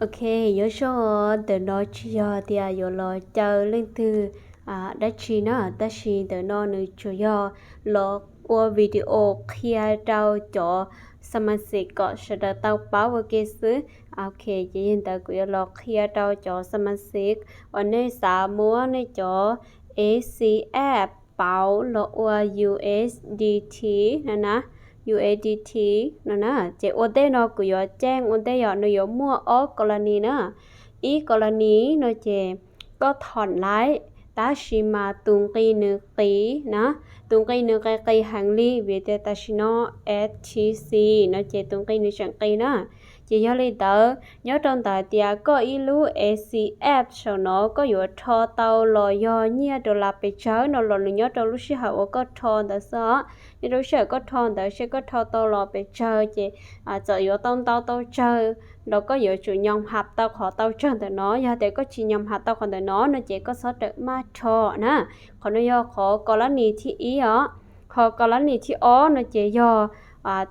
Ok, nyob zoo, ntawm no tsis yog tias yuav los caw leej twg dab tsi na, tab sis ntawm no nws tsuas yog los ua video qhia rau cov xa ma xim kom sawv daws tau paub ua ke xwb. Ok, ces yog ntawd kuv yuav los qhia rau cov xa ma xim uas nej xav muab nej cov A C F pauv los ua U S D T no na, U S D T no na. Ces ua ntej no kuv yuav ceeb ua ntej yog nws yuav muaj ob kos las nis na. Ib kos las nis no ces koj thom laiv, tab sis mas tus nqi nws qis na, tus nqi nws qis qis heev li vim tias tam sim no F T C no ces tus nqi nws tseem qis na. Ces yog li ntawd nyob rau ntawm tias koj ib lub A C F saum no koj yuav rho tau los yog nyiaj dollar pes tsawg no los nws nyob rau lub sij hawm uas koj rho ntawd xwb os. Nyob rau lub sij hawm koj rho ntawd, seb koj rho tau los pes tsawg ces txawm yuav tau ntau tau tsawg los koj yuav tsum nyom has tau qhov tau tsawg ntawm no. Yog tias koj tsis nyom has tau qhov ntawm no no ces koj txhob rawm maj rho na. Qhov no yog qhov kos las nis thib ib os. Qhov kos las nis thib ob no ces yog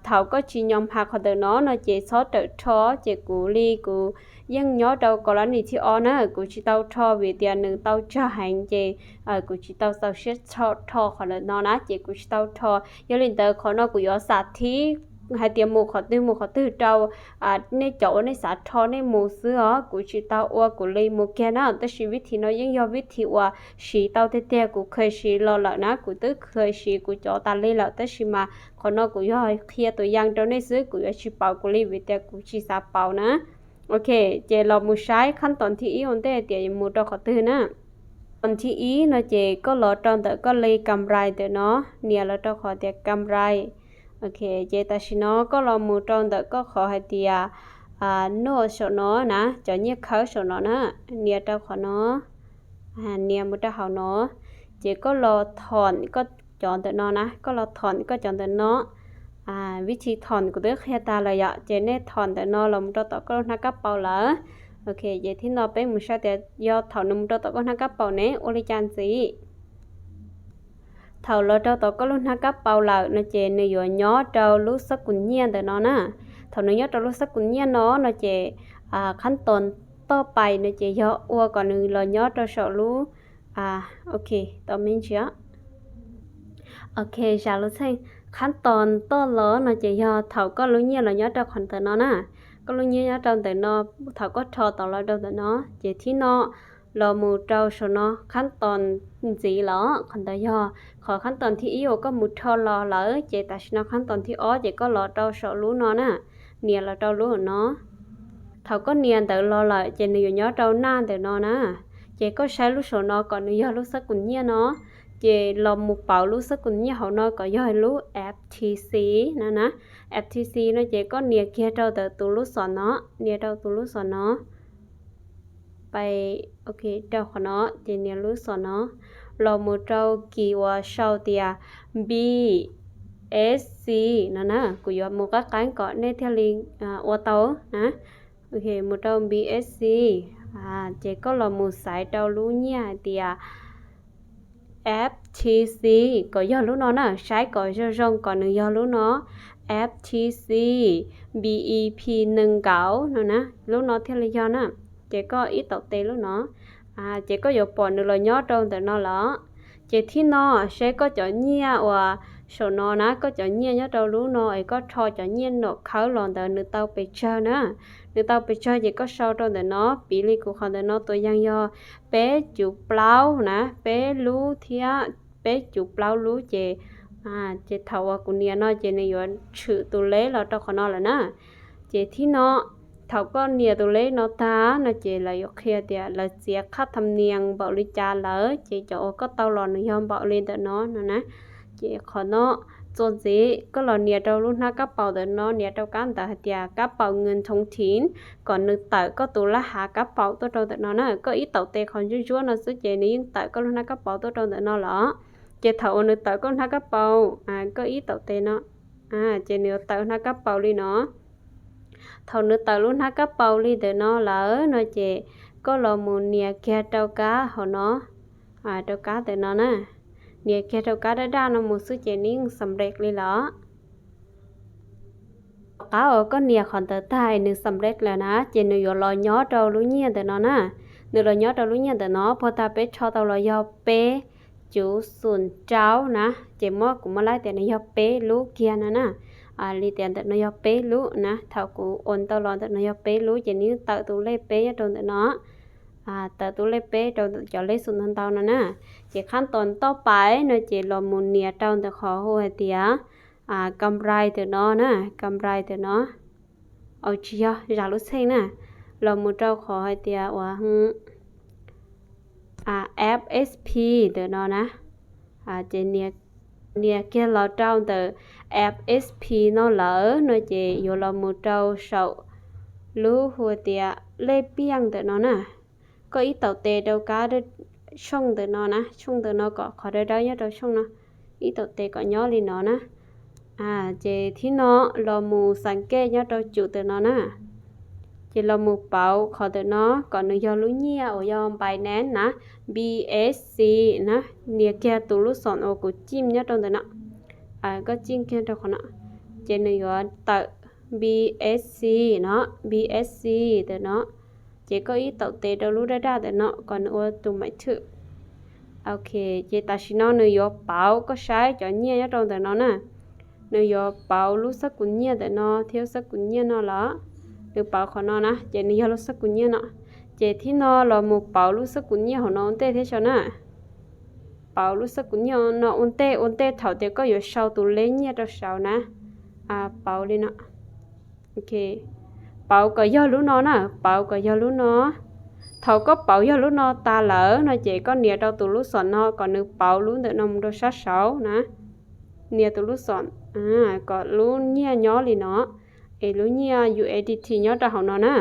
thaum koj tsis nyom has qhov ntawm no no ces txhob rawm rho. Ces kuv li kuv yeej nyob rau kos las nis thib ob na, kuv tsis tau rho vim tias nws tau tsawg heev ces kuv tsis tau txaus siab rho qhov ntawm no na, ces kuv tsis tau rho. Yog li ntawd qhov no kuv yuav xam thib hais tias mus qhov twg mus qhov twg rau nej cov uas nej xav rho nej mus xwb os, kuv tsis tau ua kuv li mus kiag na. Tab sis vib thim no yeej yog vib thim uas siv tau tiag tiag, kuv kheev siv los lawm na, kuv twb kheev siv kuv cov tas li lawm, tab sis mas qhov no kuv yog qhia tus yees rau nej xwb, kuv yuav tsis pauv kuv li vim tias kuv tsis xav pauv na. Ok, ces los mus saib khab toos thib ib ua ntej tias mus rau qhov twg na. Toos thib ib no ces koj los rau ntawm koj li kam rai ntawm no, nias los rau qhov tias kam rai. Ok, ces tam sim no koj los mus rau ntawm koj qhov hais tias no saum no na, cov nyiaj khawb saum no na, nias rau qhov no, nias mus rau hauv no, ces koj los thom koj cov ntawm no na, koj los thom koj cov ntawm no. Vib thim thom kuv twb qhia tag lawm yom, ces nej thom ntawm no los mus rau tom koj lub hnab kab paus lawm. Ok, ces thib no peb mus saib tias yog thaum nws mus rau tom koj hnab kab paus ne ua li cas ntxiv. Thaum los rau tom koj lub hnab kab paus lawm no ces nws yuav nyob rau lub xab kum nyiaj ntawm no na. Thaum nws nyob rau lub xab kum nyiaj no no ces khab toos toj pais no ces yog ua kom nws los nyob rau saum lub, ok, tau me ntsis. Ok, zam lub txheej, khab toos toj los no ces yog thaum koj lub nyiaj los nyob rau qhov ntawm no na. Koj lub nyiaj nyob rau ntawm no, thaum koj rho tau los rau ntawm no, ces thib no los mus rau saum no khab toos ntxiv los qhov ntawd yog qhov khab toos thib ib uas koj mus rho los lawm, ces tam sim no khab toos thib ob ces koj los rau saum lub no na, nias los rau lub no. Thaum koj nias ntawd los lawm ces nws yuav nyob rau naj ntawm no na. Ces koj saib lub saum no kom nws yog lub xab kum nyiaj no, ces los mus pauv lub xab kum nyiaj hauv no kom yog lub F T C no na. F T C no ces koj nias kiag rau ntawm tus lub xom no, nias rau tus lub xom no. Pais, ok, rau qhov no ces nias lub xom no, los mus rau kis uas sau tias B S C no na, kuv yuav mus qab qeeb kom nej thiaj li ua tau na. Ok, mus rau B S C, ces koj los mus xaiv rau lub nyiaj hais tias F T C kom yog lub no na, saib kom zoo zoo kom nws yog lub no, F T C B E P nees nkaum no na, lub no thiaj li yog na. Ces koj ib taum tes lub no, ces koj yuav pom nws los nyob rau ntawm no los. Ces thib no, seb koj cov nyiaj uas saum no na, koj cov nyiaj nyob rau lub no es koj rho cov nyiaj nom khawb los ntawd nws tau pes tsawg na. Nws tau pes tsawg ces koj sau rau ntawm no, piv li kuv qhov ntawm no tus yees yog peb cuv plaub na, peb lub thiab peb cuv plaub lub ces, ces thaum uas kuv nias no ces nws yuav tshwm tus leb los rau qhov no lawm na. Ces thib no, thaum koj nias tus leb no tag no ces lawv yuav qhia tias lawv txiav qhab tham nias npaum li cas lawm, ces cov uas koj tau los nws yog npaum li ntawm no no na. Ces qhov no txuas ntxiv koj los nias rau lub hnab kab paus ntawm no, nias rau kab ntawv hais tias kab paus nws thoov thiv, kom nws tawm koj tus lab hav kab paus tuaj rau ntawm no na. Koj ib taum tes qhov ntsuab ntsuab no xwb ces nws yeej tawm koj lub hnab kab paus tuaj rau ntawm no los. Ces thaum uas nws tawm koj lub hnab kab paus, koj ib taum tes no, ces nws yuav tawm hnab kab paus li no. Thaum nws tawm lub hnab kab paus li ntawm no lawm no ces koj los mus nias kiag rau kab hauv no, rau kab ntawm no na. Nias kiag rau kab daj daj no mus xwb ces nws yeej xam rem li los. Qab uas koj nias qhov ntawd tag nws xam lej lawm na, ces nws yuav los nyob rau lub nyiaj ntawm no na. Nws los nyob rau lub nyiaj ntawm no, puag ta peb rho tau los yog peb cuv xoom rau na, ces muab kuv muab laib tias nws yog peb lub kiag no na. Li tias ntawm no yog peb lub na, thaum kuv ua tau los ntawm no yog peb lub ces nws yeej tawm tus lej peb nyob rau ntawm no. Tawm tus lej peb rau cov lej xoom ntau ntau no na. Ces qhab tos toj pais no ces los mus nias rau ntawm qhov hu hais tias kam rai ntawm no na, kam rai ntawm no. Tsis yog, zam lub txheej na, los mus rau qhov hais tias uas F S P ntawm no na. Ces nias kiag los rau ntawm F S P no lawm no ces yuav los mus rau saum lub hu tias lej piaj ntawm no na. Koj ib taum tes rau kab tshooj ntawm no na, tshooj ntawm no kom qhov dawb dawb nyob rau tshooj no, ib taum tes kom nyob li no na. Ces thib no los mus xam kej nyob rau cum ntawm no na. Ces los mus pauv qhov ntawm no kom nws yog lub nyiaj uas yog Binance na, B S C na, nias kiag tus lub xoom uas kuv cim nyob rau ntawm no. Koj cim kiag rau qhov no, ces nws yuav tawm B S C no, B S C ntawm no. Ces koj ib taum tes rau lub daj daj ntawm no kom nws ua tus maim thwm. Ok, ces tam sim no nws yuav pauv, koj saib cov nyiaj nyob rau ntawm no na. Nws yuav pauv lub xab kum nyiaj ntawm no thiab xab kum nyiaj no los. Nws pauv qhov no na, ces nws yog lub xab kum nyiaj no. Ces thib no los mus pauv lub xab kum nyiaj hauv no ua ntej thiab tso na. Pauv lub xab kum nyiaj no ua ntej, ua ntej thaum tias koj yuav sau tus lej nyiaj rau saud na. Pauv li no. Pauv kom yog lub no na, pauv kom yog lub no. Thaum koj pauv yog lub no tas lawm no ces koj nias rau tus lub xom no kom nws pauv lub ntawm no mus rau sab saud na. Nias tus lub xom kom lub nyiaj nyob li no, es lub nyiaj U S D T nyob rau hauv no na.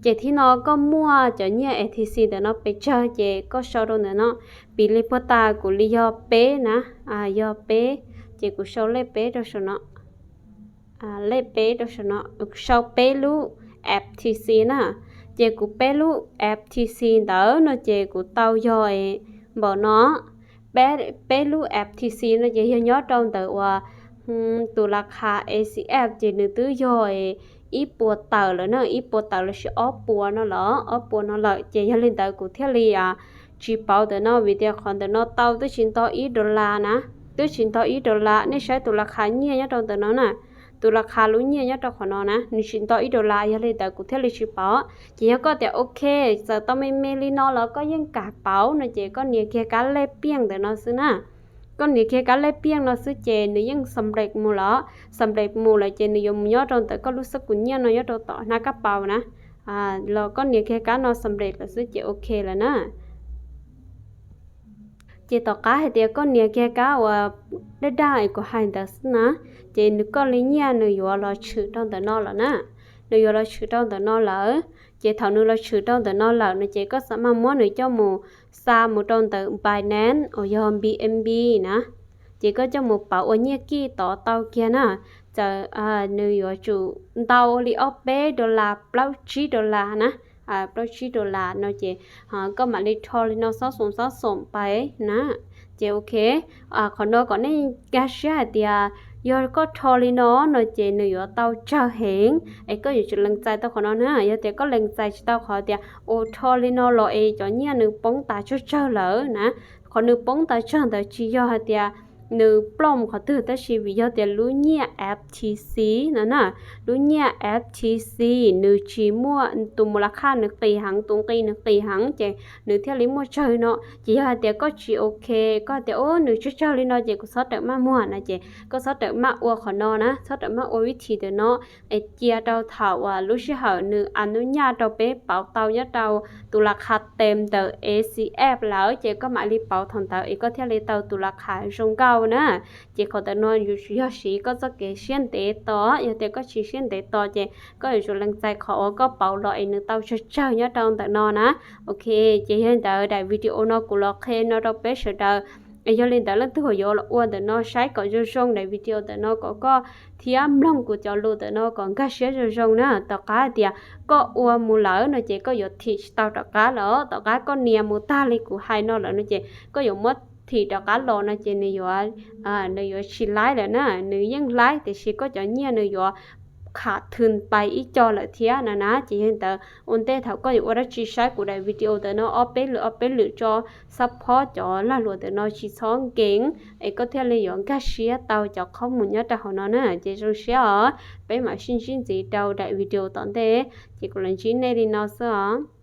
Ces thib no koj muaj cov nyiaj F T C ntawm no pes tsawg ces koj sau rau ntawm no. Piv li puag ta kuv li yog peb na, yog peb, ces kuv sau lej peb rau saum no. Lej peb rau saum no, sau peb lub F T C na. Ces kuv peb lub F T C ntawd no ces kuv tau yog npaum no. Peb lub F T C no ces yog nyob rau ntawm uas tus las khas A C F ces nws twb yog ib puas tawm lawm na, ib puas tawm los sis ob puas no los ob puas no lawm ces yog li ntawd kuv thiaj li tsis pauv ntawm no vim tias qhov ntawm no tau twb tsis nto ib dollar na, twb tsis nto ib dollar. Nej saib tus las khas nyiaj nyob rau ntawm no na, tus las khas lub nyiaj nyob rau qhov no na, nws tsis nto ib dollar yog li ntawd kuv thiaj li tsis pauv. Ces yog koj tias ok, txawm tau me me li no los koj yeej kam pauv no ces koj nias kiag kab lej piaj ntawm no xwb na. Koj nias kiag kab lej piaj no xwb ces nws yeej xam lej mus los, xam lej mus lawm ces nws yuav mus nyob rau ntawm koj lub xab kum nyiaj no nyob rau tom hnab kab paus na. Los koj nias kiag kab no xam lej lawm xwb ces ok lawm na. Ces tom qab hais tias koj nias kiag kab uas daj daj kuv hais ntawd xwb na, ces nws koj li nyiaj nws yuav los tshwm rau ntawm no lawm na. Nws yuav los tshwm rau ntawm no lawm. Ces thaum nws los tshwm rau ntawm no lawm no ces koj xam maj muab nws coj mus xa mus rau ntawm Binance uas yog B N B na. Ces koj coj mus pauv ua nyiaj kij tod tau kiag na. Txawm nws yuav tsum ntau li ob peb dollar, plaub tsib dollar na, plaub tsib dollar no ces koj mam li rho li no xob xoom xob xoom pais na. Ces ok, qhov no kom nej nkag siab hais tias yog koj rho li no no ces nws yuav tau tsawg heev es koj yuav tsum lees txais tau qhov no na. Yog tias koj lees txais tsis tau qhov tias ua rho li no los es cov nyiaj nws poob tas tsawg tsawg lawm na, qhov nws poob tas tsawg ntawd tsis yog hais tias nws plooj qhov twg tab sis vim yog tias lub nyiaj F T C no na, lub nyiaj F T C nws tsis muaj tus mus las khaj nws qis heev, tus nqi nws qis heev ces nws thiaj li muaj tsawg no. Ces yog hais tias koj tsis ok, koj hais tias ub nws tsawg tsawg li no ces kuv txhob rawm maj muag no ces koj txhob rawm maj ua qhov no na, txhob rawm maj ua vib thim ntawm no es cia rau thaum uas lub sij hawm nws a nub nyaj rau peb pauv tau nyob rau tus las khas tem ntawm A C F lawm ces koj mam li pauv thaum ntawd es koj thiaj li tau tus las khas zoo nkauj na. Ces qhov ntawm no yog siv koj txoj kev siab ntev to, yog tias koj tsis siab ntev to ces koj yuav tsum lees txais qhov uas koj pauv los es nws tau tsawg tsawg nyob rau ntawm no na. Ok, ces yog li ntawd daim video no kuv los qhia no rau peb sawv daws. Yog li ntawd leej twg uas yuav los ua ntawm no saib kom zoo zoo daim video ntawm no kom koj thiab mloog kuv cov lus ntawm no kom nkag siab zoo zoo na. Tom qab hais tias koj ua mus lawm no ces koj yuav thim tsis tau rov qab los, tom qab koj nias mus tag li kuv hais no lawm no ces koj yuav muab thim rov qab los no ces nws yuav, nws yuav tsis laib lawm na. Nws yeej laib tiam sis koj cov nyiaj nws yuav kham thwm pais ib co lawm thiab no na. Ces yog li ntawd ua ntej thaum koj yuav ua dab tsi saib kuv daim video ntawm no ob peb lwm ob peb lwm tso, xab phob cov lag luam ntawm no tsis txhob nkees es koj thiaj li yuav nkag siab tau cov qhob mus nyob rau hauv no na. Ces zoo siab os, peb mam sib ntsib ntxiv rau daim video tom ntej, ces kuv los ntsib nej li no xwb os.